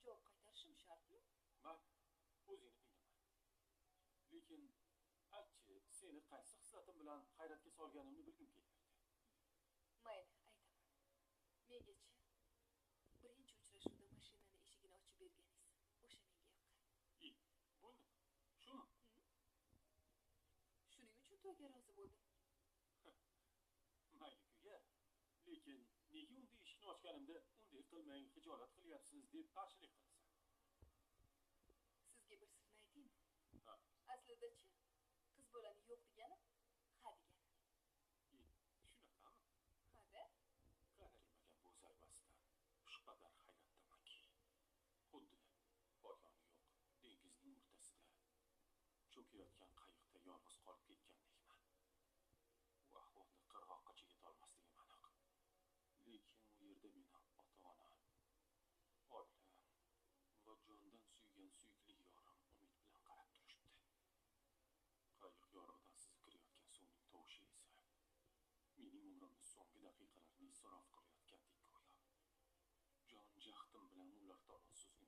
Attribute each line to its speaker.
Speaker 1: Javob qaytarishim shartmi?
Speaker 2: Mayli, o'zingni qiynama. Lekin aytchi, seni qaysi hislatim bilan hayratga solganimni bilgim kelyapti.
Speaker 1: Mayli, aytaman. Mengachi birinchi uchrashuvda mashinani eshigini ochib berganingiz o'sha menga yoqqan.
Speaker 2: I, bo'ldimi? Shumi?
Speaker 1: Shuning uchun to'yga rozi bo'ldim.
Speaker 2: Mayli kuya. Lekin nega unda eshikni ochganimda unday qilmang, xijolat qilyapsiz deb qarshilik qilasan?
Speaker 1: Sizga bir sirni aytaymi?
Speaker 2: Ha.
Speaker 1: Aslida-chi, qiz bolani yo'q degani ha degani.
Speaker 2: I, shunaqami?
Speaker 1: Ha-da.
Speaker 2: Kutilmagan bu zarbasidan shu qadar hayratdamanki, xuddi poyoni yo'q dengizning o'rtasida cho'kayotgan qayiqda yolg'iz qolib ketgandekman. Bu ahvolda qirg'oqqacha yetolmasligim aniq. Lekin u yerda meni ota-onam, oilam va jondan suygan suyukli yorim umid bilan qarab turishibdi. Qayiq yorig'idan sizib kirayotgan suvning tovushi esa mening umrimni so'nggi daqiqalarini isrof qilayotgandek go'yo. Jon jahdim bilan ular tomon suzgan